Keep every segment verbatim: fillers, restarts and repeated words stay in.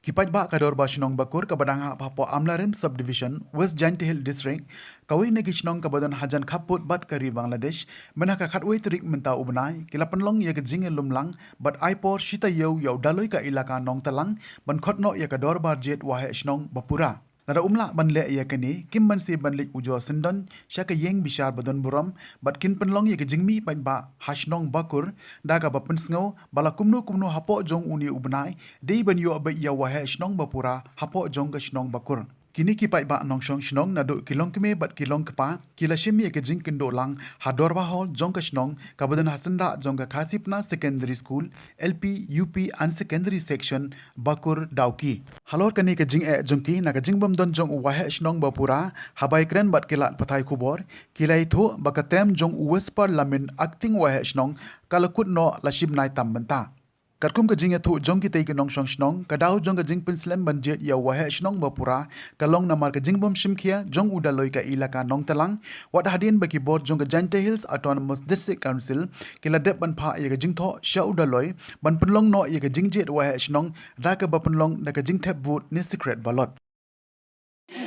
Ki paidbah ka Dorbar Shnong Bakur kaba dang hap hapoh Amlarem Subdivision, West Jaintia Hills District, kawei na ki shnong kaba don hajan khappud bad ka ri Bangladesh, mynta ka khatwei tarik mynta u bnai, ki la pynlong ïa ka jingïalumlang bad ai por shi taïew ïa u Daloi ka Elaka Nongtalang ban khot noh ïa ka Dorbar Jied Waheh Shnong ba pura. Lada um lah ban leh ïa kane, kim banse ban leit u Joe Syndon sha ka ïing bishar ba don burom, bad kin pynlong ïa ka jingmih paidbah ha shnong Bakur, da kaba pynsngew ba la kumno kumno hapoh jong une u bnai, dei ban ïoh beit ïa u Waheh Shnong ba pura hapoh jong ka shnong Bakur. Kine ki paidbah nongshong shnong naduh ki longkmie bad ki longkpa, ki la shim ïa ka jingkynduh lang ha Dorbar Hall jong ka shnong kaba don ha syndah jong ka Khasipna Secondary School, L P, U P and Secondary Section, Bakur Dawki. Halor kane ka jingeh jong ki na ka jingbym don jong u Waheh Shnong ba pura, haba ïakren bad ki lad pathai khubor, ki la ïathuh ba ka term jong u Whisper Lamin, Acting Waheh Shnong, ka la kut noh la shi bnai tam mynta. Katkum ka jingïathuh jong kitei ki nongshong shnong, ka daw jong ka jingpynslem ban jied ïa u Waheh Shnong ba pura ka long namar ka jingbym shim khia jong u Daloi ka Elaka Nongtalang, wat hadien ba ki bor jong ka Jaintia Hills Autonomous District Council ki la dep ban phah ïa ka jingthoh sha u Daloi ban pynlong noh ïa ka jingjied Waheh Shnong da kaba pynlong da ka jingthep vote ne secret ballot.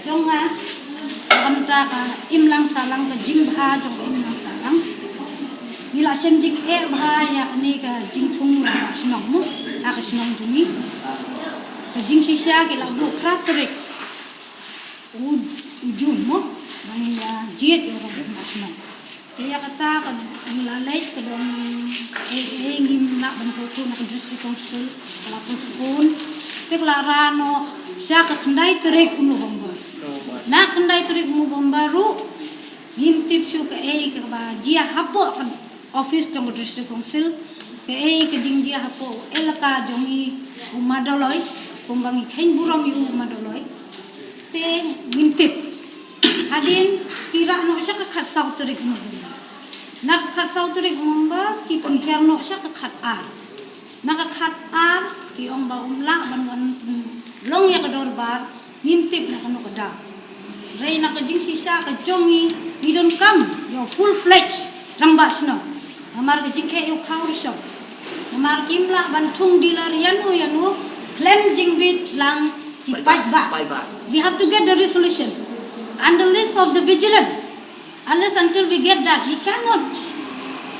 Jong nga, kamta ka imlang sahlang, ka jingbha jong ka imlang sahlang. Ngi la shem jingeh bha ïa kane ka jingthung rangbah shnong mo, ha ka shnong jong ngi. Ka jingshisha ki la buh phra tarik u, u Jun mo, ba ngin ïa jied ïa u rangbah shnong. Te ïa kata ka, ngi la leit, ka don, eh, eh, ngim lah ban sngewthuh na ka District Council, ka la postpone. Te ka la rah noh sha ka khyndai tarik u November. Na khyndai tarik u November ruh, ngim tip shuh kaei kaba jia hapoh ka office jong ka District Council, kaei ka jingjia hapoh u elaka jong ngi u Madaloi, kumba ngi kheiñ burom ïa u Madaloi. Te ngim tip. Hadien ki rah noh sha ka khatsaw tarik November. Na ka khatsaw tarik November ki pynhiar noh sha ka khatar. Na ka khatar ki ong ba um lah ban wan, mm, long ïa ka dorbar, ngim tip na kano ka daw. Hynrei na ka jingshisha ka jong ngi, ngi donkam ïa u full fledged rangbah shnong. Namar ka jingeh ïa u khaw rishong. Namar kim lah ban thung dealer ïano ïano, khlem jingbit lang ki paidbah. Paidbah. We have to get the resolution and the list of the vigilant. Unless until we get that, we cannot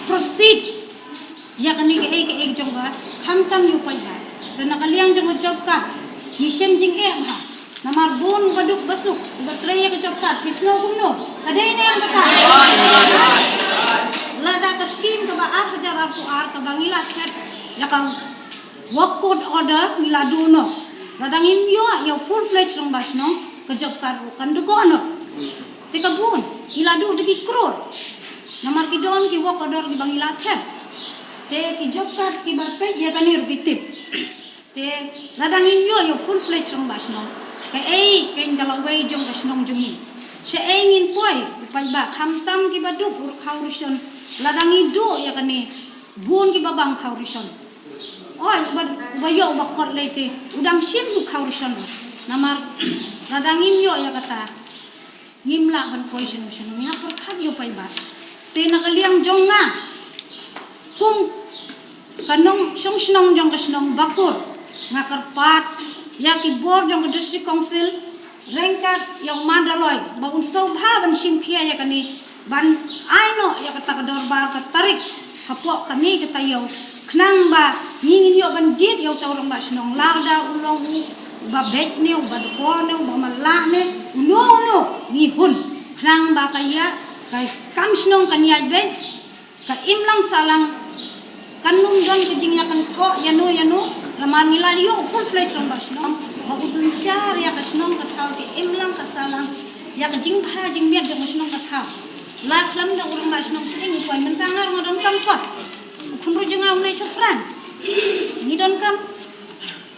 proceed. Ïa kane kaei kaei jong ka, khamtam ïa u paidbah. Te na ka liang jong ka job card, ngi shem jingeh bha. Namar bun u baduk basuk uba trei ïa ka job card, ki sngew kumno? Ka dei ne em kata? Lada ka skim kaba ar hajar arphew ar kaba ngi la set ïa ka work court order ngi la duh noh. Lada ngim ïoh ïa u full fledged rangbah shnong, ka job card ruh kan duh noh. Te ka bun, ngi la duh da ki klur. Namar ki don ki work order kiba ngi la thep. Te ki job card kiba peit ïa kane ruh ki tip. Te lada ngim ïoh ïa u full fledged rangbah shnong, kaei kein ka lawei jong ka shnong jong ngi? Shaei ngin poi? U paidbah, khamtam ki baduk, u khaw rishon. Lada ngi duh ïa kane, bun kiba bang khaw rishon. Oi, uba, uba ïoh uba kot lei te u dang shim u khaw rishon. Namar lada ngim ïoh ïa kata, ngim lah ban poi shano shano, ngi hap pyrkhat ïa u paidbah. Te na ka liang jong nga, kum ka nongshong shnong jong ka shnong Bakur, nga kyrpad ïa ki bor jong ka District Council, ryngkat ïa u Madaloi, ba un sngewbha ban shim khia ïa kane, ban ai noh ïa kata ka dorbar ka tarik hapoh kane ka taïew, khnang ba ngi ngin ïoh ban jied ïa uta u rangbah shnong, lada u long u, uba beit ne, uba dukor ne, uba malah ne, uno uno ngi hun, khnang ba ka ïa, ka kam shnong kan ïaid beit. Ka imlang sahlang kan ym don ka jingïakynthok ïano ïano, namar ngi la ïoh full fledged rangbah shnong. Ba u synshar ïa ka shnong ka thaw, ka imlang ka sahlang, ïa ka jingbha jingmiat jong ka shnong ka thaw. La khlem da u rangbah shnong shnong u poi, mynta nga ruh nga donkam kot. U khun ruh jong nga u leit sha France. Ngi donkam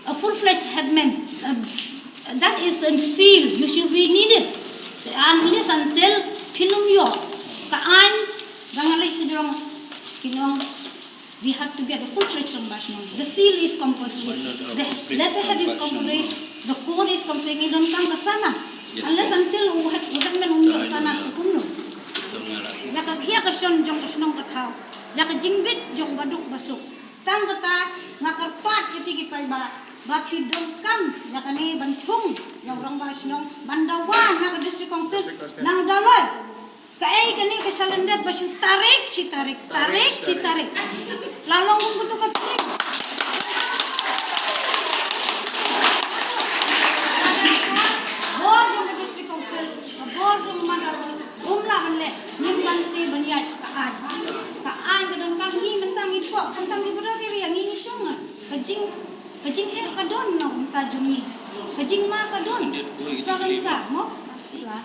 a full fledged headman. Uh, that is a seal. You should be needed. Unless until phin ym ïoh. Ka aiñ, da nga leit sha jrong, ki ong, we have to get a full fledged rangbah shnong. The seal is compulsory. The letterhead is compulsory. The court is compulsory. Ngi donkam ka sanad. Unless until u head, u headman um ïoh sanad, kumno? Ïa ka khia ka shon jong ka shnong ka thaw, ïa ka jingbit jong u baduk basuk. Tang kata, nga kyrpad ïa phi ki paidbah, Ba ki donkam ïa kane ban thung ïa u rangbah shnong ban dawa na ka District Council na u Daloi. Kaei kane ka shalyndet ba shu tarik shi tarik, tarik shi tarik. La long kum katu ka pdeng. Bor jong ka District Council, ka bor jong u Daloi, um lah ban leh, ngim banse ban ïaid ka aiñ. Ka aiñ ka donkam, ngi mynta ngi dei ko, khamtam ngi bor ri ri, ngi ngi shong. Ka jing, ka jingeh ka don na ka bynta jong ngi. Ka jingma ka don. Sa kan sa mo. Sla.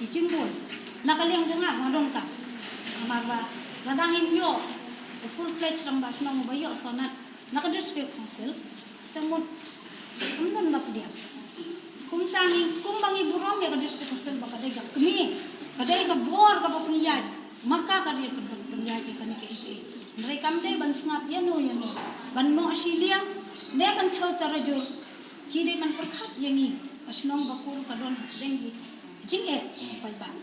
Ki jingbun na ka liang jong nga, nga donkam. Namar ba lada ngim ïoh full fledged rangbah shnong ba ïoh sanad na ka District Council, te mut ym don ba pdiang. Kumta ngi, kumba ngi burom ïa ka District Council ba ka dei ka kmie, ka dei ka bor kaba pynïaid, ma ka ka dei ka pyn-, pynïaid ïa kane ka eighty-eight. Hynrei kam dei ban sngap ïano ïano, ban noh shiliang ne ban thew tarajur. Ki dei ban pyrkhat ïa ngi, ka shnong Bakur ka don hapdeng ki jingeh paidbah.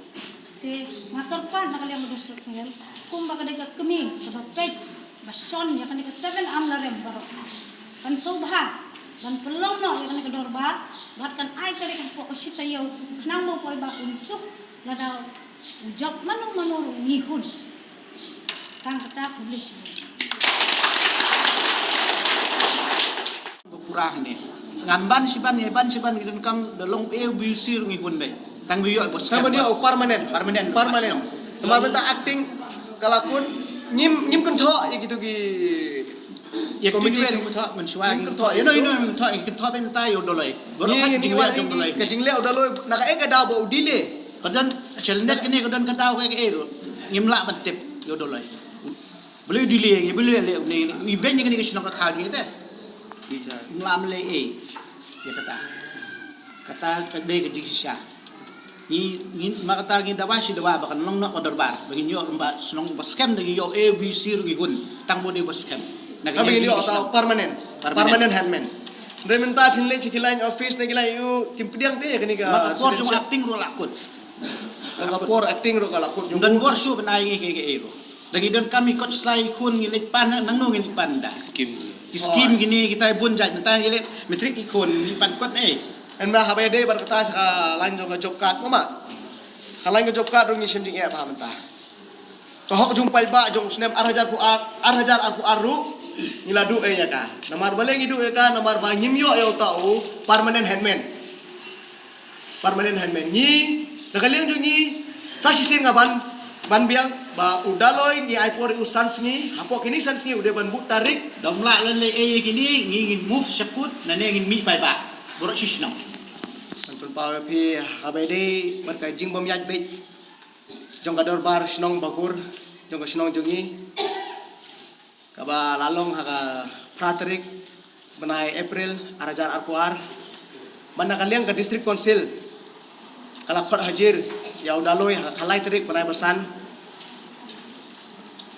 Te nga kyrpad na ka liang ka District Council, kumba ka dei ka kmie kaba peit ba shon ïa kane ka seven arm la rem baroh, kan sngewbha ban pynlong noh ïa kane ka dorbar bad kan ai tarik hapoh ka shi taïew khnang ba u paidbah un suk, lada u jop mano mano ruh ngi hun. Tang kata, khublei shibun. Ba pura hangne. Ngam ban shiban, ngi ban shiban, ngi donkam da long A B C ruh ngi hun beit. Tang ba ïoh ba skhem. Tang ba ïoh ba permanent. Permanent. Permanent. Namar mynta acting ka la kut, ngim, ngim kynthoh ïa kitu ki, ïa kitu ki committee, ngim kynthoh mynshuwa, ngim kynthoh ïa, no, ïa, no, ngim kynthoh, ngim kynthoh beit mynta ïa u Daloi. Baroh ka jingleh jong u Daloi. Ka jingleh u Daloi na kaei ka daw ba u delay. Ka don challenge kane, ka don ka daw kaei kaei ruh. Ngim lah ban tip ïa u Daloi. Balei u delay, balei u leh une, u ibeiñ ïa kane ka shnong ka thaw jong ngi te. Ngim lah ban leh ei ïa kata. Kata ka dei ka jingshisha. Ngi, ngi, ma kata ngi dawa shi dawa ba kan long noh ka dorbar. Ba ngin ïoh rangbah shnong ba skhem, da ngin ïoh A B C ruh ngi hun. Tang ba dei ba skhem. Na ka, ba ngin ïoh permanent. Permanent. Permanent headman. Hynrei mynta phin leit sha ki line office ne ki line U, kim pdiang te ïa kane ka. Ma ka por jong acting ruh la kut. Ma ka por acting ruh ka la kut jong u. Don bor shuh ban ai ngi kaei kaei ruh. Da ngi donkam ngi kot slai khun, ngi leit pan, nangno ngi leit pan da. Skim. Ki skim kine, kita bun jait, mynta ngi leit matric ki khun, ngi pan kot ei. Hynrei haba ïadei bad kata ka line jong ka job card, mama. Ka line ka job card ruh ngi shem jingeh bha mynta. Ka hok jong u paidbah jong u snem ar hajar arphew ar, ar hajar arphew ar ruh ngi la duh ei ïa ka. Namar balei ngi duh ïa ka, namar ba ngim ïoh ïa uta u permanent headman. Permanent headman. Ngi, na ka liang jong ngi, sa shisien nga ban, ban biang ba u Daloi ngi ai por ïa u san sngi, hapoh kine san sngi u dei ban buh tarik. Da ym lah leh ei ïa kine, ngi ngin move shakut, nangne ngin mih paidbah. Baroh shi shnong. Ban pynpaw ïa phi, haba ïadei bad ka jingbym ïaid beit jong ka dorbar shnong Bakur, jong ka shnong jong ngi. Kaba la long ha ka phra tarik bnai April ar hajar arphew ar. Bad na ka liang ka District Council ka la khot hajir ïa u Daloi ha ka lai tarik bnai ba san.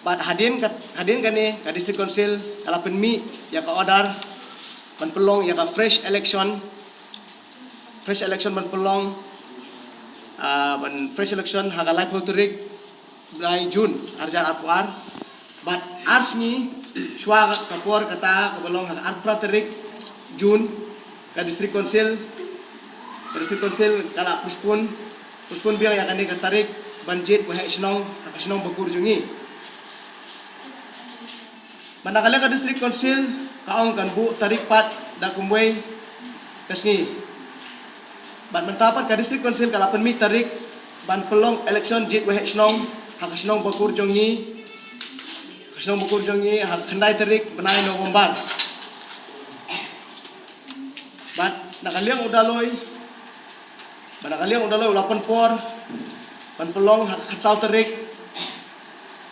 Bad hadien ka, hadien kane ka District Council ka la pynmih ïa ka order ban pynlong ïa ka fresh election. Fresh election ban pynlong, ah, ban fresh election ha ka laiphew tarik bnai June ar hajar arphew ar. Bad ar sngi shuwa ka por kata kaba long ha ka arphew phra tarik June, ka District Council, ka District Council ka la postpone, postpone biang ïa kane ka tarik ban jied waheh shnong ha ka shnong Bakur jong ngi. Bad na ka liang ka District Council ka ong kan buh tarik pat da kumwei ka sngi. Bad mynta pat ka District Council ka la pynmih tarik ban pynlong election jied waheh shnong ha ka shnong Bakur jong ngi, ha ka shnong Bakur jong ngi ha ka khyndai tarik bnai November. Bad na ka liang u Daloi, bad na ka liang u Daloi u la pynpor ban pynlong ha ka khatsaw tarik.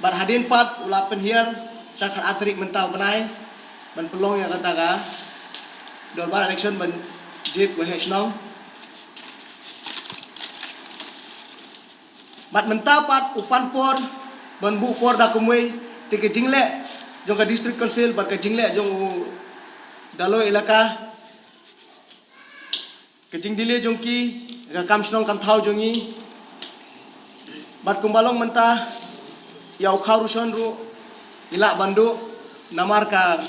Bad hadien pat u la pynhiar sha ka khatar tarik mynta u bnai ban pynlong ïa kata ka dorbar election ban jied waheh shnong. Bad mynta pat u pan por ban buh por da kumwei, te ka jingleh jong ka District Council bad ka jingleh jong u Daloi Elaka, ka jingdile jong ki ka kam shnong kam thaw jong ngi. Bad kumba long mynta ïa u khaw ruh shon ruh ngi lah ban duh namar ka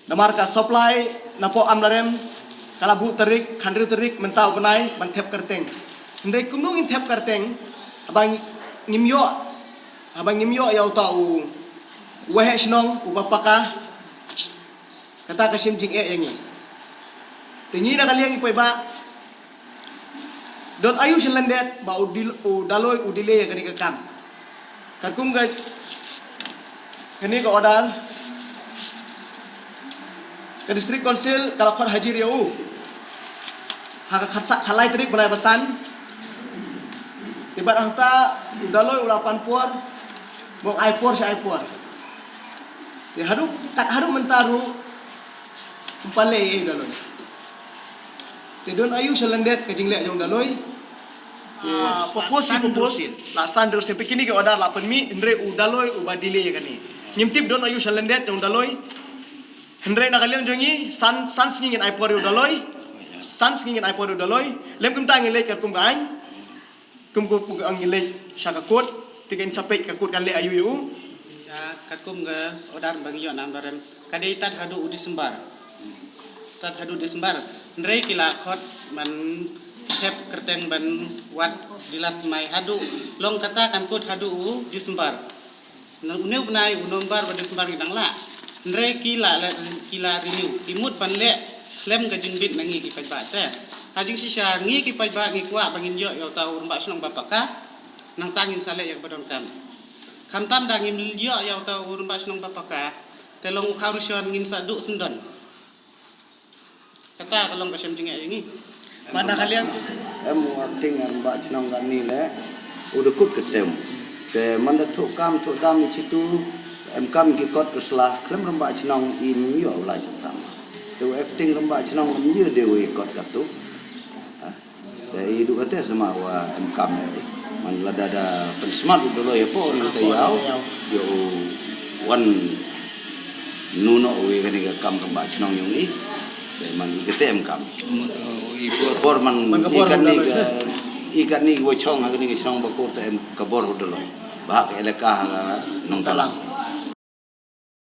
Namar ka supply napoh Amlarem ka la buh tarik, hynriew tarik mynta u bnai ban thep kyrteng. Hynrei kumno ngin thep kyrteng haba ngim ïoh, haba ngim ïoh ïa uta u waheh shnong uba paka? Kata ka shim jingeh ïa ngi. Te ngi na ka liang ngi paidbah don aïu shalyndet ba u Dil-, u Daloi u delay ïa kane ka kam. Katkum ka, kane ka order, ka District Council ka la khot hajir ïa u ha ka khatsan, khatlai tarik bnai ba san. Te bad hangta u Daloi u la pan por, ba u ai por sha ai por. Te haduh, kat haduh mynta ruh ym pan leh ei ei u Daloi. Te don aïu shalyndet ka jingleh jong u Daloi? Te, ah, propose hi, san, propose. San hynriew sien. La san hynriew sien, peit kine ki order la pynmih, hynrei u Daloi uba delay ïa kane. Ngim tip don aïu shalyndet jong u Daloi. Hynrei na ka liang jong ngi, san, san sngi ngin ai por ïa u Daloi. San sngi ngin ai por ïa u Daloi. Lem kumta ngin leit katkum ka aiñ. Kum, kum, kum, ngin leit sha ka court, te ngin sa peit ka court kan leh aïu ïa u. Ïa, katkum ka order ba ngi ïoh na Amlarem, ka dei tad haduh u December. Tad haduh December. Hynrei ki la khot ban thep kyrteng ban wad dealer thymmai haduh. Long kata kan kut haduh u December. Na une u bnai u November bad December ngi dang lah. Hynrei ki la, la, ki la renew. Ki mut ban leh khlem ka jingbit na ngi ki paidbah te. Ha jingshisha ngi ki paidbah ngi kwah ba ngin ïoh ïa uta u rangbah shnong ba paka. Nangta ngin sa leh ïa kaba donkam. Khamtam da ngim ïoh ïa uta u rangbah shnong ba paka, te long u khaw rishon ngin sa duh syndon. Kata ka long ka shem jingeh ïa ngi. Mana ka liang. Em, u acting rangbah shnong kane leh u da kut ka term. Te man da thuh kam thuh dam i chitu, em kam ki kot ka sla, khlem rangbah shnong im ïoh u lai sha tam. Te u acting rangbah shnong im ïoh de u i kot katu. Ha? Te i du kata sama wa em kam eh. Man lada da pynsmat u Daloi hapoh ri u taïaw, ïa u wan nuh noh u ïa kane ka kam rangbah shnong jong i. Te man i kata em kam. Bor man i kane ka, i kane ka wa chong ha kane ka shnong Bakur te em ka bor u Daloi. Ba ha ka elaka ha Nongtalang.